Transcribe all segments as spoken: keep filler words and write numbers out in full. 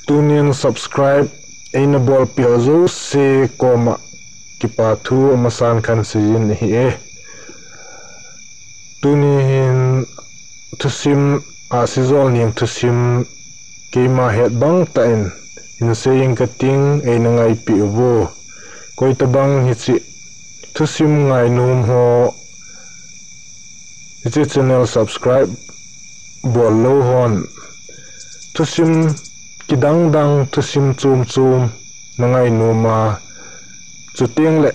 Tunin subscribe eina bolpeh jouse koma kipa thu amasan kahin seijin ahi e. Tuni hin thusim, Ahsijolneng thusim keima het bang tah in hin seiyin kating, eina ngaipeh uvo. Koitabang hiche thusim ngainom ho, hiche channel subscribe bol lou hon thusim kidang dang, thusim chom chom na ngainom a, chuteng le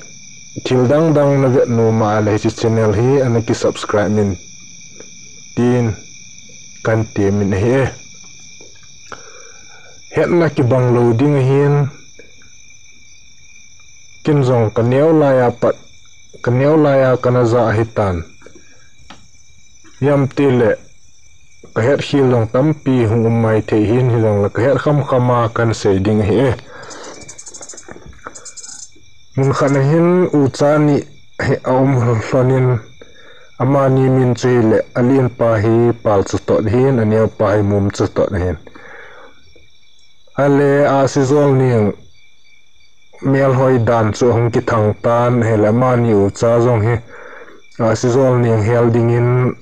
thil dang dang na vet nom a le hiche channel hi ana ki subscribe in tin kahin temin ahi e. Hetna kibang lou ding ahin, ken jong kaneo lai a pat, kaneo lai a kana ja ahitan. Hiam tile kahet khel jong tampi hung um maithei hin, hijongle kahet kham kham a kahin sei ding ahi e. Mun khat a hin ucha ni hi aum lhonin, amani min chu hile alenpa hi Palchatot ahin, aneopa hi Mumchatot ahin. Ale Ahsijolneng melhoi dan chu ahung kithang tan, hile amani ucha jong hi Ahsijolneng hel dingin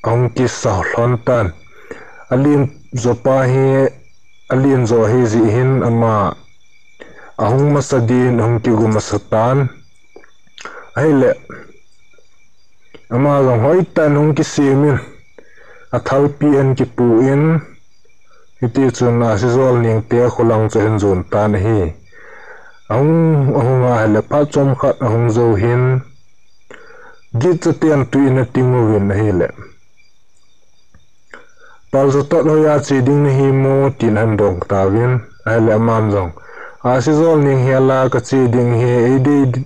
ahung kisa lhon tan. Alen jopa hi, alen jo ahi jeh hin ama ahung masa din ahung kigu masa tan. Ahile ama jong hoitah in hung kisemin, athalpi ahin kipu in, hitichun Ahsijolneng te kholang chu ahin jon tan ahi. Ahung, ahung a hile phat chomkhat ahung jou hin, gitchaten twi in ating uvin ahile, Palchatot hoiya che ding nahi mo tin ahin dong tauvin, ahile aman jong, Ahsijolneng hela kache ding ahi, eidei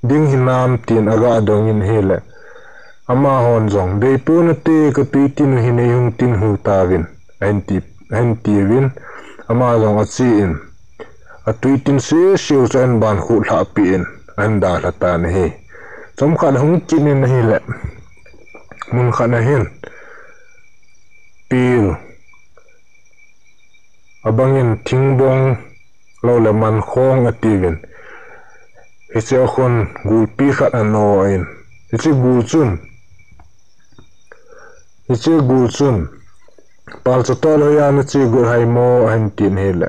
ding hinam tin aga dongin ahile, amahon jong, deipon ate, katwi tin u hi neihung tin u tauvin, ahin ti, ahin tiuvin, ama jong ache in, atwi tin seseu chu ahin ban khutlhah peh in ahin dalha tan ahi. Chomkhat ahung kit in ahile, mun khat a hin pil, abangin thingbong, loule mankhong atiuvin, hiche a khun gulpi khat ana o in, hiche gul chun, hiche gul chun, Palchatot hoiya nache got ham ahin tin ahile,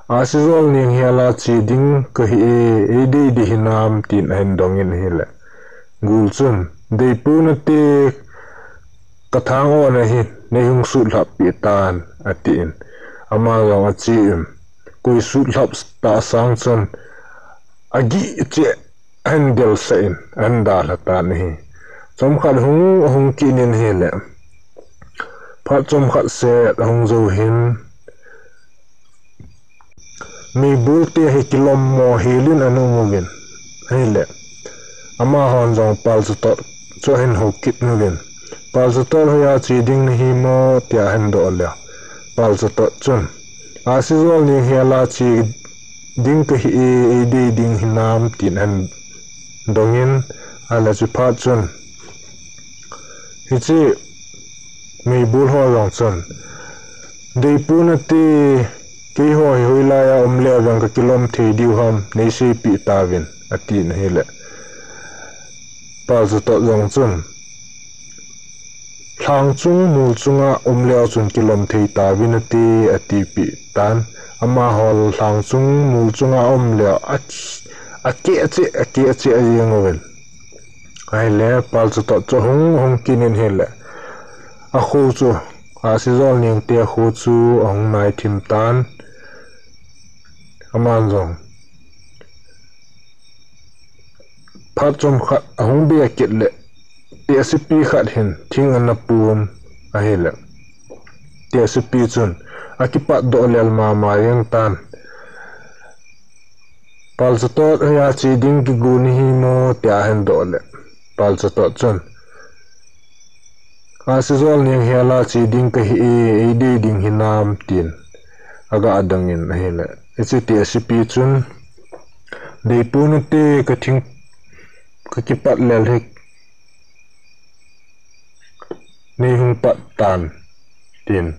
Ahsijolneng hela che ding kahi e, eidei ding hinam tin ahin dongin ahile, gul chun, deipon ate, kathang o nahi, neihung sutlhah peh tan atin, ama jong ache in, koi sutlhah tah sang chun, agih cheh ahin delsah in ahin dalha tan ahi. Chomkhat ahung, ahung kit in ahile, phat chomkhat set ahung jou hin, meibol te hi kilom mo helin ana um uvin ahile, amahon jong Palchatot chu ahin hou kit uvin, Palchatot hoiya che ding nahi mo tia ahin doh leh, Palchatot chun, Ahsijolneng hela che ding kahi e, eidei ding hinam tin ahin dongin, ahile chuphat chun, hiche meibol ho jong chun, deipon ate, keiho hi hoilai a um leu vang kakilom thei diu ham, neiseipeh tauvin atin ahile, Palchatot jong chun, lhang chung mol chunga um leu chun kilom thei tauvin ati, atipeh tan. Amaho lhang chung mol chunga um leu a, akeh cheh, akeh cheh jeng uvin. Ahile Palchatot chu ahung, ahung kit in ahile, akho chu, Ahsijolneng te akho chu ahung nai thim tan. Aman jong phat chomkhat ahung be kit le, tehsepi khat hin thing ana pun ahile, tehsepi chun akipatdoh lel mama jeng tan. Palchatot, hoiya che ding kigon nahi mo tia ahin doh le, Palchatot chun, Ahsijolneng hela che ding kahi e, eidei ding hinam tin aga dongin ahile, hiche tehsepi chun, deipon ate, kathing, kakipat lel hi neihung pat tan, tin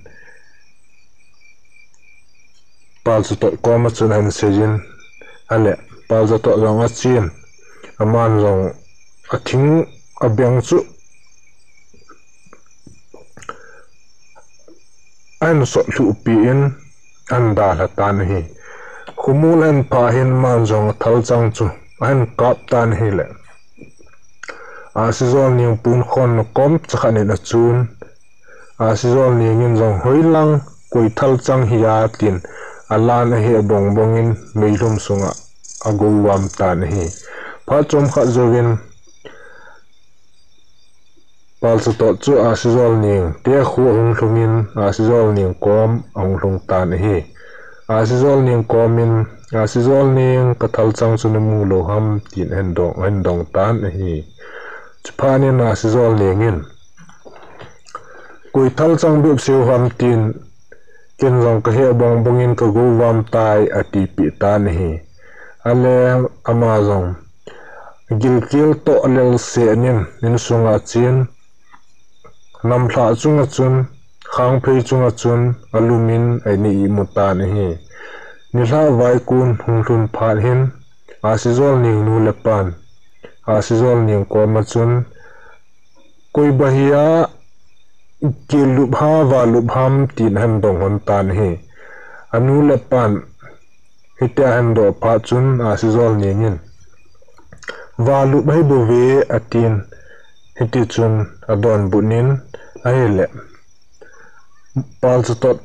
Palchatot koma chun ahin seijin, ahile Palchatot jong achen, aman jong athing abeng chu ahin sot lhuh pin ahin dalha tan ahi. Khomol ahin phah hin aman jong athalchang chu ahin kap tan ahile, Ahsijolneng pon khonna kom chakhat in achun, Ahsijolneng in jong hoilang koi thalchang hia tin alan aheh bong bongin meilhum sunga agou vam tan ahi. Phat chomkhat jouvin Palchatot chu Ahsijolneng te kho ahung lhungin Ahsijolneng kom ahung lhung tan ahi. Ahsijolneng komin, Ahsijolneng, kathalchang chu namu lou ham, tin ahin dong, ahin dong tan ahi. Chuphat in Ahsijolneng in, koi thalchang bep seu ham tin, ken jong kaheh bong bongin kagou vam tai, atipeh tan ahi. Ahile ama jong gilkel toh lel seh in insunga achen, namlhah chunga chun, khangphei chunga chun alumin ahin imu tan ahi. Nilhah vaikon hung lhun phat hin, Ahsijolneng nu le pan Ahsijolneng koma chun, koi ba hia kilup ha, valup ham, tin ahin dong lhon tan ahi. Anu le apan hitia ahin doh phat chun Ahsijolneng in, valup ahibouve, atin, hitichun adonbut in, ahile Palchatot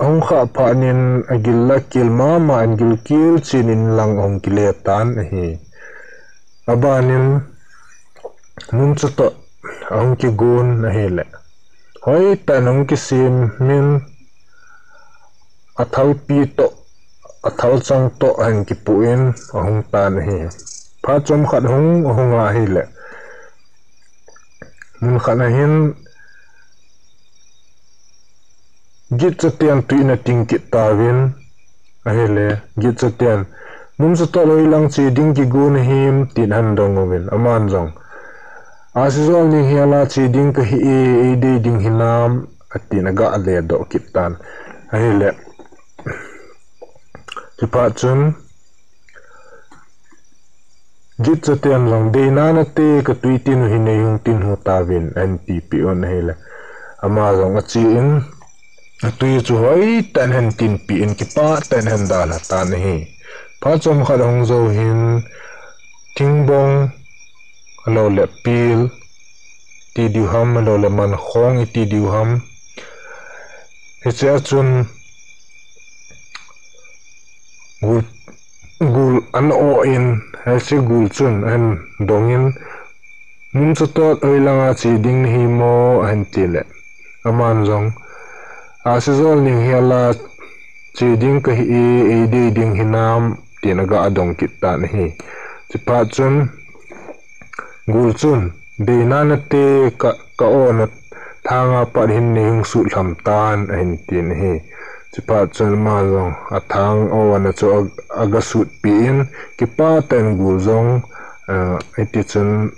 ahung khah phat in agil la kel mama in gilkel chen in lang ahung kile tan ahi. Abanin Mumchatot ahung kigon ahile, hoitah in ahung kisemin, athalpi toh, athalchang toh ahin kipoh in ahung tan ahi. Phat chomkhat hung, ahunga ahile, mun khat ahin gitchaten twi in ating kit tauvin, ahile gitchaten, Mumchatot hoilang che ding kigo nahim, tin ahin dong uvin, aman jong, Ahsijolneng hela che ding kahi e, eidei ding hinam, atin aga ledoh kit tan ahile, chuphat chun gitchaten jong, deina nate, katwi tin u hi neihung tin u tauvin, ahin tipeh un ahile, ama jong achen, atwi chu hoitah in ahin tinpeh in kipah tah in ahin dalha tan ahi. Phat chomkhat ahung jou hin, thingbong, ahiloule pil ti diu ham, ahiloule mankhong iti diu ham, hichea chun gul, gul ana oh in, hiche gul chun ahin dongin, Mumchatot hoilanga che ding nahimo, ahin tile, aman jong, Ahsijolneng hela che ding kahi e, eidei ding hinam, tin aga dong kit tan ahi. Chuphat chun gul chun, deina nate, ka, ka-ona thanga pat hin neihung sut lham tan, ahin tin ahi. Chuphat chun ama jong athang a-ona chu a, aga sutpeh in, kipah tah in gul jong, eh, hitichun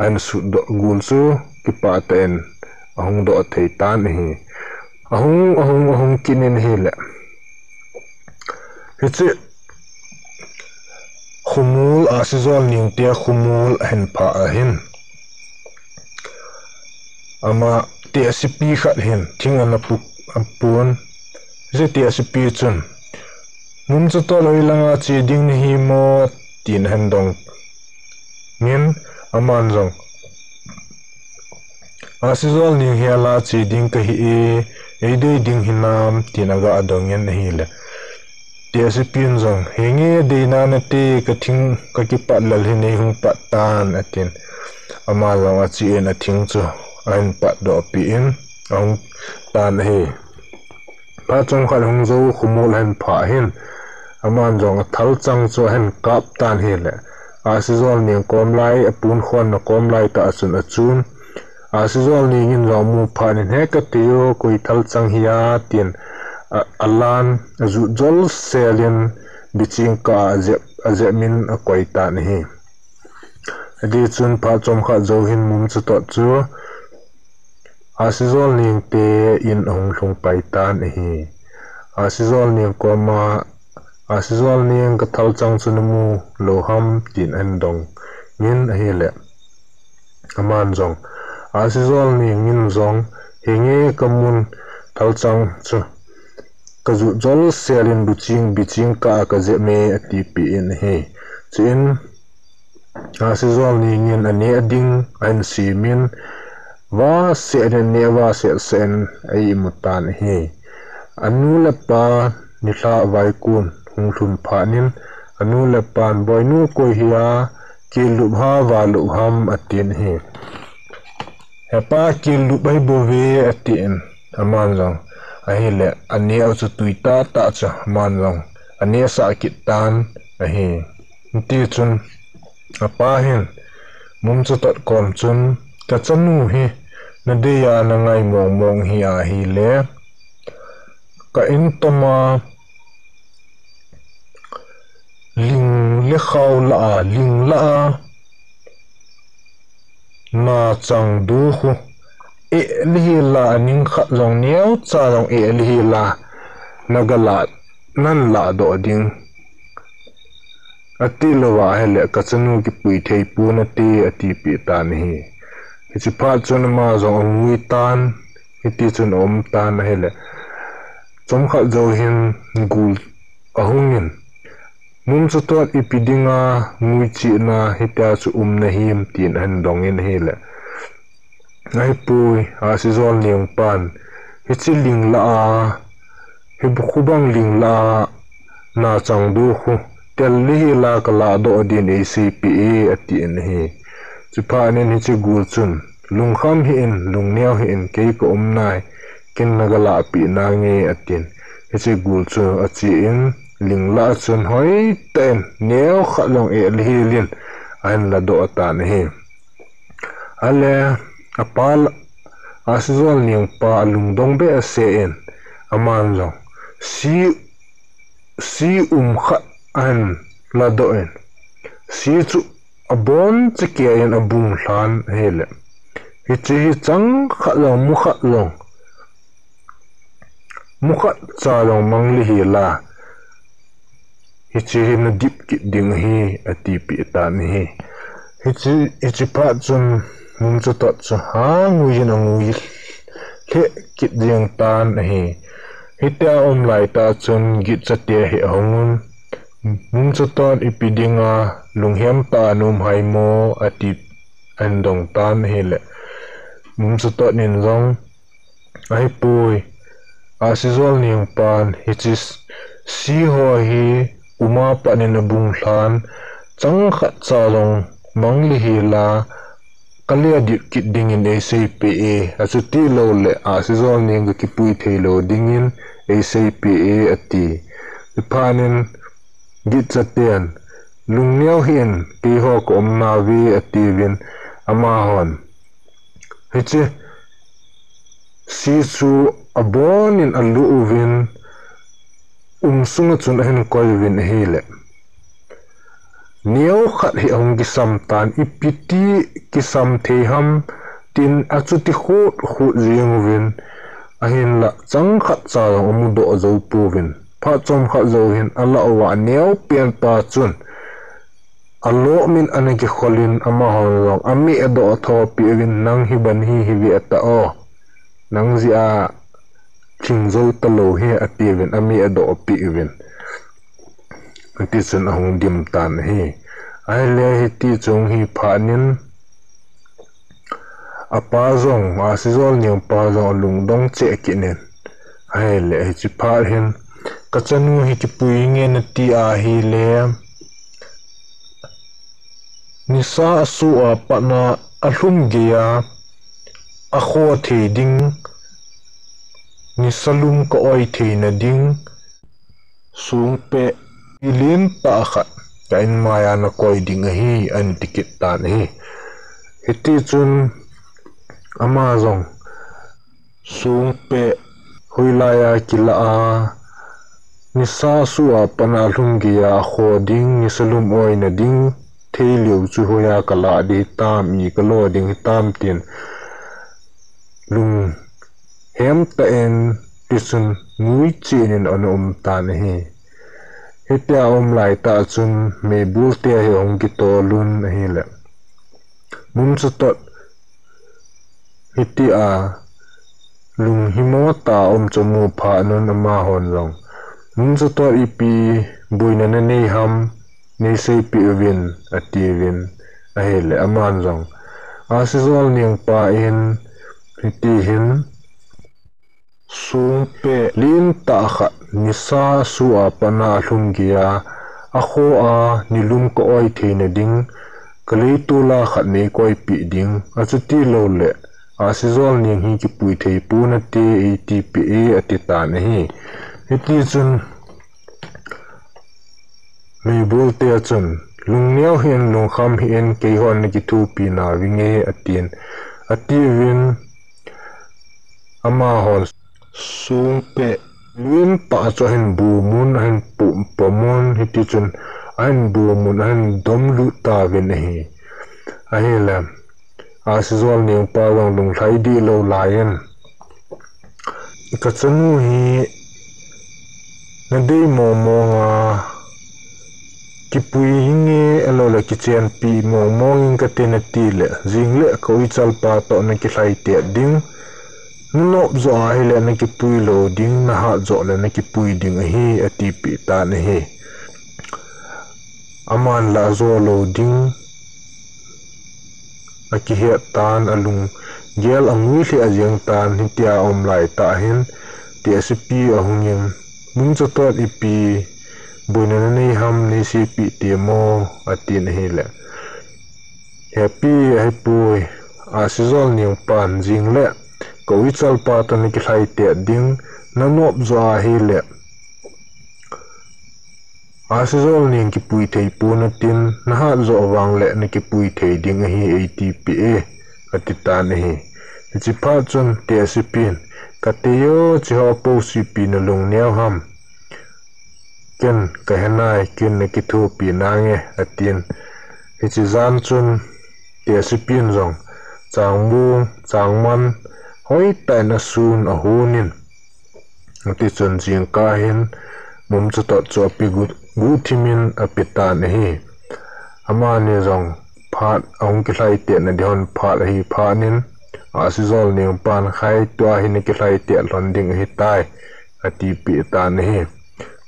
ahin sutdoh, gul chu kipah tah in ahung doh thei tan ahi. Ahung, ahung, ahung kit in ahile, hiche khomol, Ahsijolneng te khomol ahin phah ahin, ama tehsepi khat hin thing ana pu, apun, hiche tehsepi chun, Mumchatot hoilanga che ding nahimo, tin ahin dongin, aman jong, Ahsijolneng hela che ding kahi e, eidei ding hinam, tin aga dongin ahile, tehsepin jong, henge deina nate, kathing kakipat lel hi neihung pat tan, atin, ama jong achen athing chu ahin patdohpeh in ahung tan ahi. Phat chomkhat hung jou, khomol ahin phah hin, aman jong athalchang chu ahin kap tan ahile, Ahsijolneng kom lai, apon khonna kom lai tah a chun achun, Ahsijolneng in jong amu phat in, he katei o, koi thalchang hia, tin, a, alan ajut jolsel in, biching kah a ajep, ajep min akoi tan ahi. Hitichun phat chomkhat jou hin Mumchatot chu Ahsijolneng te in ahung lhung pai tan ahi. Ahsijolneng koma, Ahsijolneng ka thalchang chu namu lou ham tin ahin dong in ahile, aman jong, Ahsijolneng in jong, henge ka mun thalchang chu ka jut jolsel in buching biching kah a ka jep e atipeh in ahi. Chuin, Ahsijolneng in aneh ding ahin semin, vaseh in aneh vaseh seh in a-imu tan ahi. Anu le apa nilhah vaikon hung lhun phat in, anu le apan, Boinu koi hia, kel lup ha, va lup ham, atin ahi. Hepa, kel lup ahi bouve, atin, aman jong, ahile, aneh u chu tui tahtah chu, aman jong, aneh sah kit tan ahi. Hitichun, apa hin, Mumchatot kom chun, Ka chanu hi, nadei a nangai mong mong hi ahile, ka in toma, ling le khao lah a, ling lah a, nachang du khu, eh lihela, aning khat jong neocha jong eh lihela, nagalah, nan lahdoh ding. Atilouva ahile, ka chanu kipui thei pon ati, atipeh tan ahi. Hiche phat chun ama jong angui tan, hitichun aum tan ahile, chomkhat jou hin gul ahungin, Mumchatot, ipi dinga ngui chihna hitia chu um nahim, tin ahin dongin ahile, Ahipoi, Ahsijolneng pan, hiche ling lah a, hi khubang ling lah a, nachang du khu, tel lihela kalahdoh din eiseipeh e, atin ahi. Chuphat in hiche gul chun, Lungkham hih in, lungneo hih in, kei ka um nai, ken nagalah peh nange, atin. Hiche gul chu achen, ling lah a chun hoitah in, neokhat jong eh lihel in, ahin ladoh tan ahi. Ahile, apa, Ahsijolneng pa alungdong behseh in, aman jong, si, si um khat ahin ladoh in, si chu abon chekei in abung lhan ahile, hiche hi chang khat jong, mu khat jong, mu khatcha jong mang lihela, hiche hi nadip kit ding ahi, atipeh tan ahi. Hiche, hiche phat chun Mumchatot chu angui in angui lheh kit jeng tan ahi. Hitia aum laitah chun Gitchate hi ahungun, Mumchatot, ipi dinga lunghem tah a naum ham, ati ahin dong tan ahile, Mumchatot in jong, Ahipoi, Ahsijolneng pan, hiche s-, si ho hi uma pat in abung lhan, chang khatcha jong mang lihela, kale dip kit dingin eiseipeh e, achutilouleh Ahsijolneng kakipui theilou dingin eiseipeh e, ati. Chuphat in Gitchaten, Lungneo hih in, keiho ka um nauve, atiuvin, amahon, hiche si chu abonin aluh uvin, um sunga chun ahin koi uvin ahile, neokhat hi ahung kisam tan, ipi ti kisam thei ham, tin achuti khut khut jeng uvin, ahinla chang khatcha jong amudoh jou pouvin. Phat chomkhat jou hin alah uva aneopen pa chun alom in ana kikholin amahon jong ameh adoh thopeh uvin, Nang hi ban hi hi ve ta o. Nang jeh a lhing jou talou hi, atiuvin ameh adohpeh uvin. Hitichun ahung dim tan ahi. Ahile hiti chung hi phat in apa jong, Ahsijolneng pa jong alungdong cheh kit in. Ahile hiche phat hin, Kachanu hi kipui nge nati ahile, nisa asoh a pat a alhum geiya akho thei ding, nisa lum ka-oi theina ding, songpeh lentah khat ka inmaiya nakoi ding ahi, ahin tikit tan ahi. Hitichun ama jong songpeh hoilaiya kilah a, nisa asoh a pat a alhum geiya akho ding, nisa lum oina ding, theilou chu hoiya kalah ding hitam, i kalo ding hitam tin, lunghemtah in tichun ngui chen in ana um tan ahi. Hitia aum lai tah chun meibol te hi ahung kitol un ahile, Mumchatot hitia lunghimo tah a um chu amu phat un amahon jong, Mumchatot, ipi boina nanei ham, neiseipeh uvin, atiuvin ahile, aman jong Ahsijolneng pa in hiti hin, songpeh lentah khat nisa su a pat a alhum gei a, akho a nilum ka-oi theina ding, kaleitol a khat neikoipeh ding, achuti louleh Ahsijolneng hi kipui thei pon nate, eitipeh e, atitan ahi. Hitichun meibol te chun, lungneo hih in, lungkham hih in, keihon nakithopi nauvinge, atin, atiuvin, amahon songpeh lentah chu ahin bom un, ahin pom, pom un, hitichun ahin bom un, ahin domlut tauvin ahi. Ahile, Ahsijolneng pa jong lunglhai deh lou lai in, Kachanu hi nadei mongmong a, kipui inge, ahiloule kichenpi mongmong inge kati, natile, jingle ka uichal pa toh nakilhai tet ding, nanop joh ahile nakipui lou ding, nahat joh le nakipui ding ahi, atipeh tan ahi. Aman la ajo lou ding akihet tan, alunggel angui lheh jeng tan, hitia aum lai tah hin tehsepi ahungin, Mumchatot, ipi boina nanei ham, neiseipeh temo, atin ahile, Hepi, ahipoi, Ahsijolneng pan jingle ka uichal pa toh nakilhai tet ding, nanop joh ahile Ahsijolneng kipui thei pon natin, nahat joh vangle nakipui thei ding ahi, eitipeh e, atitan ahi. Hiche phat chun tehsepin, Katei o, hicheho aposepi nalungneo ham, ken kahenai, ken nakithopi nange, atin. Hiche jan chun tehsepin jong changmong changman hoitah in asun ahonin, hitichun jingkah hin Mumchatot chu ape gu-, guhthimin apetan ahi. Amani jong phat ahung kilhai tetna dihon phat ahi phatnin, Ahsijolneng pan, Khai, tua hi nakilhai tet lhon ding ahitai, atipeh tan ahi.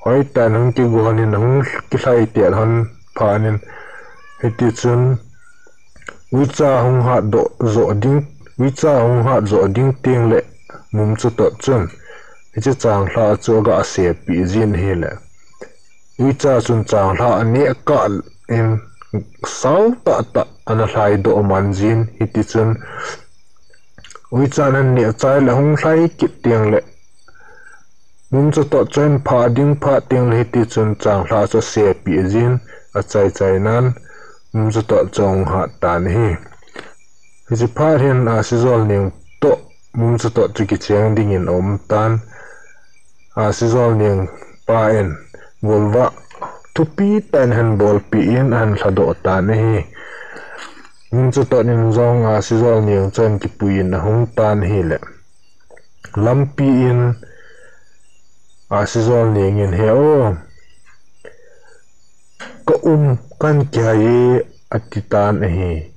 Hoitah in ahung kigonin ahung kilhai tet lhon phatnin, hitichun uicha hung hatdoh joh ding, uicha hung hat joh ding tengle Mumchatot chun hiche changlhah chu aga sepeh jin ahile, uicha chun changlhah aneh kah in sao tahtah ana lhaidoh man jin, hitichun uicha in aneh chai le ahung lhai kit tengle Mumchatot chu ahin phah ding phat tengle hitichun changlhah chu asepeh jin, achaichainan Mumchatot chu ahung hat tan ahi. Hiche phat hin Ahsijolneng toh Mumchatot chu kicheng dingin aumtan, Ahsijolneng pa in golvah thupi tah in ahin bolpeh in ahin lhadoh tan ahi. Mumchatot in jong Ahsijolneng chu ahin kipui in ahung tan ahile, lampi in Ahsijolneng in, He o, ka um kan kihai e, atitan ahi.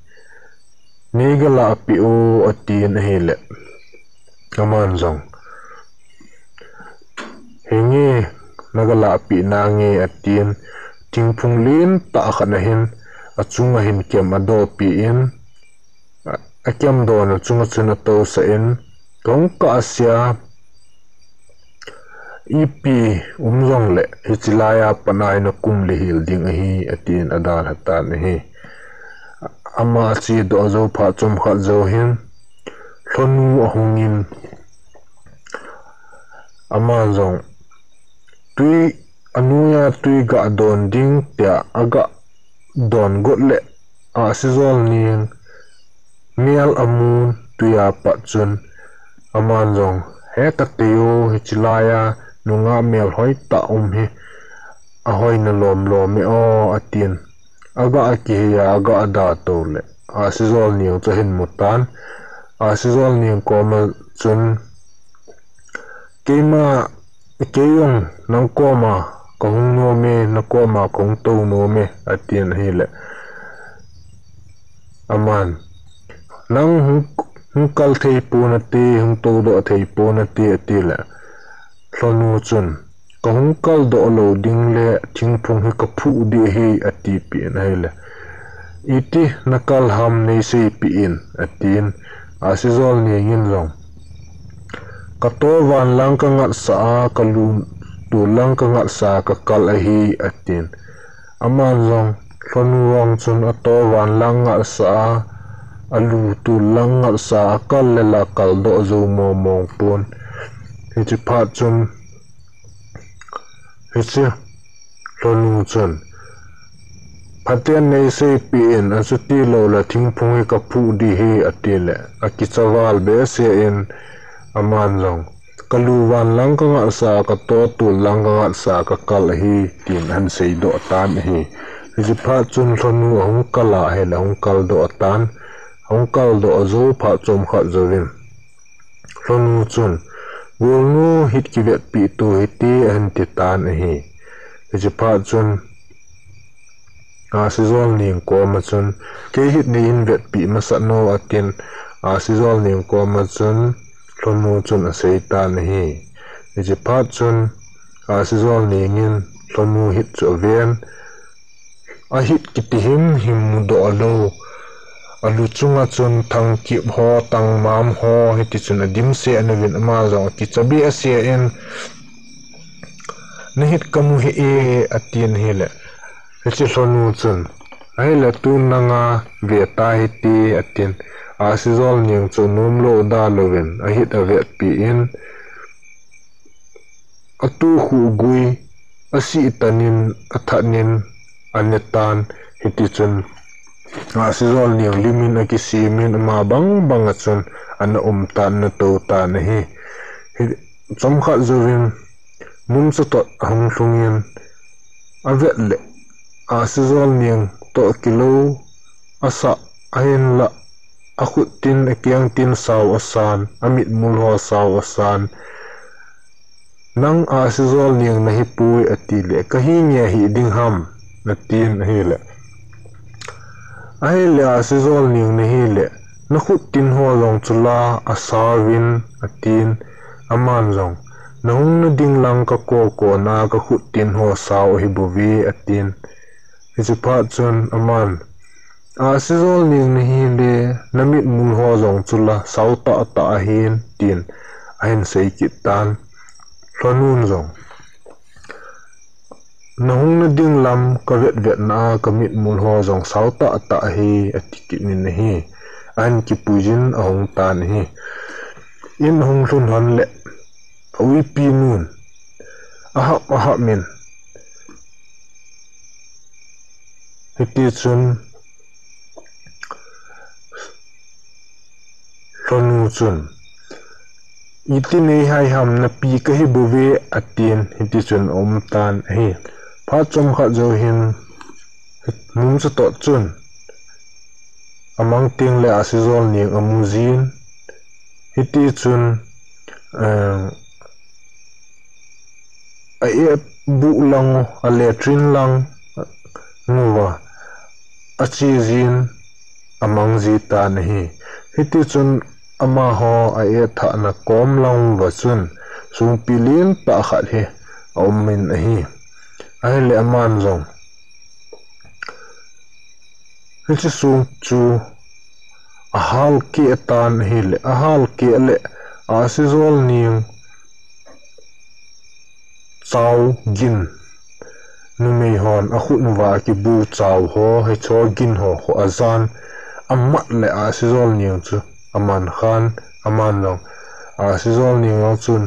Neigalahpeh o, atin ahile, aman jong, Henge, nagalahpeh nange, atin, thingphung lentah khat ahin, achunga hin kem adohpeh in, a, akemdon achunga chun atousah in, Kahung kahsea, ipi um jongle hiche laiya pat a hi nakum le hel ding ahi, atin adalhatan ahi. Ama achedoh jou phat chomkhat jou hin lhonu ahungin, aman jong twi, anoiya twi gadon ding tia agadon got le, Ahsijolneng mel amun twi a pat chun, aman jong, He katei o, hiche laiya nungah mel hoitah um hi ahoina lomlom e o, atin, aga kihei a aga datou le, Ahsijolneng chu ahin mutan, Ahsijolneng koma chun, Keima, kei jong nang koma kahung nom e, nakoma kahung tou nom e, atin ahile. Aman, nang hung, hung kal thei ponate, hung toudoh thei ponate, atile. Lhonu chun, kahung kaldoh lou ding le thingphung hi kaphuh ding ahi, atipeh in ahile. Iti nakal ham neiseipeh in, atin, Ahsijolneng in jong. Kato van lang kangatsah a, kalu tol lang kangatsah a kakal ahi, atin. Aman jong, Lhonu vang chun ato van lang ngatsah a, alu tol lang ngatsah a, akal le la kaldoh jou mongmong pon. Hiche phat chun, hiche, Lhonu chun, Phaten neiseipeh in, achuti lou le thingphung hi kaphuh ding ahi, atile, akicha val behseh in, aman jong, kalu van lang kangatsah a, kato tol lang kangatsah a kakal ahi, tin ahin seidoh tan ahi. Hiche phat chun Lhonu ahung kal a ahile, ahung kaldoh tan, ahung kaldoh jou phat chomkhat jouvin. Lhonu chun, Golnu hit kivetpeh to hite, ahin ti tan ahi. Hiche phat chun, Ahsijolneng koma chun, kei hit neihin vetpeh masat o, atin, Ahsijolneng koma chun, Lhonu chun asei tan ahi. Hiche phat chun, Ahsijolneng in, Lhonu hit chu aven, ahit kiti himhim mudoh lou. Alu chunga chun thangkip ho, tangmam ho, hiti chun adimset uvin ama jong akicha behseh in, nahit kamu hih e, atin ahile. Hiche Lhonu chun, ahile tun nanga ve ta hite, atin. Ahsijolneng chu nomlou da louvin, ahit avetpeh in, atukhuh gui, asih tanin, athanin, anetan, hiti chun, Ahsijolneng limin akisimin ama bangbang a chun, ana um tan, ana tou tan ahi. Hi, chomkhat jouvin, mumcha tot ahung lhungin, avet le, Ahsijolneng toh kilou, asah, ahinlah, akhut tin, akeng tin sao asan, amitmul ho sao asan. Nang Ahsijolneng nahipoi, atile, kahi nge hiding ham, atin ahile. Ahile Ahsijolneng nahile, nakhut tin ho jong chula asauvin, atin, aman jong, nahung nading lang kakokona kakhut tin ho sao ahibouve, atin. Hiche phat chun aman, Ahsijolneng nahile, namitmul ho jong chula sao tahtah ahin, tin ahin sei kit tan. Lhonun jong, nahung nading lam kavetvetna a kamitmul ho jong sao tahtah ahi, ati kit in ahi. Ahin kipuijin ahung tan ahi. In ahung lhun lhon le, auipinun ahap ahap in, hitichun Lhonu chun, iti neihai ham, napi kahibouve, atin, hitichun aumtan ahi. Phat chomkhat jouhin, mumcha toh chun, amang tengle Ahsijolneng amujin, hitichun, eh, a-eh buh lang, a-latrine lang uva achejin amangjitan ahi. Hitichun amaho a-eh thahna kom lang uva chun songpi lentah khat hi aumin ahi. Ahile aman jong hiche song chu ahalkeh tan ahile, ahalkeh le Ahsijolneng chao gin, numeihon akhut uva akibu chao ho, hicheho gin ho khu ajan, amat le Ahsijolneng chu amankhan, aman jong Ahsijolneng jong chun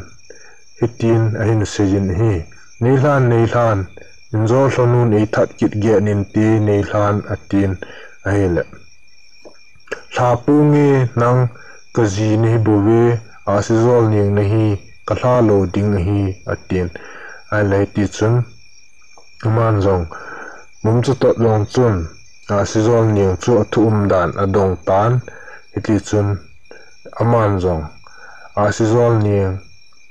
hitin ahin seijin ahi, neilhan, neilhan, injo Lhonun eithat kit geh inte, neilhan, atin ahile. Lhapu nge nang kaji nahibouve, Ahsijolneng nahi, kalha lou ding ahi, atin. Ahile hitichun, aman jong, mumcha toh jong chun, Ahsijolneng chu athu umdan adongtan, hitichun, aman jong, Ahsijolneng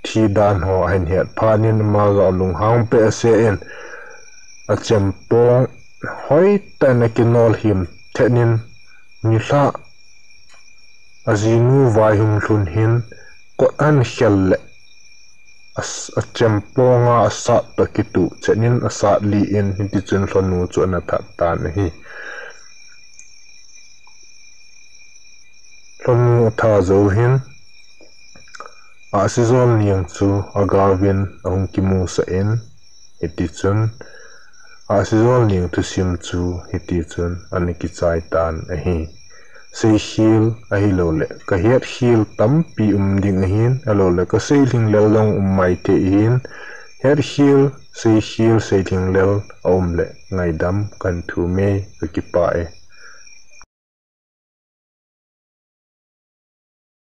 thi dan ho ahin het phat in ama jong alunghang behseh in achempong hoitah in akinol him thet in nilhah ajinu vaihung lhun hin kot ahin khel le achempong a asat toh kituh chet in asat lih in hitichun lhonu chu ana that tan ahi. Lhonu atha jou hin Ahsijolneng chu agaovin ahung kimusah in hitichun Ahsijolneng thusim chu hitichun ana kichai tan ahi. Seikhel ahiloule kahetkhel tampi um ding ahin, ahiloule kaseilhinglel jong um maithei ahin, hetkhel, seikhel, seilhinglel aumle ngaidam kahin thum e, kakipah e.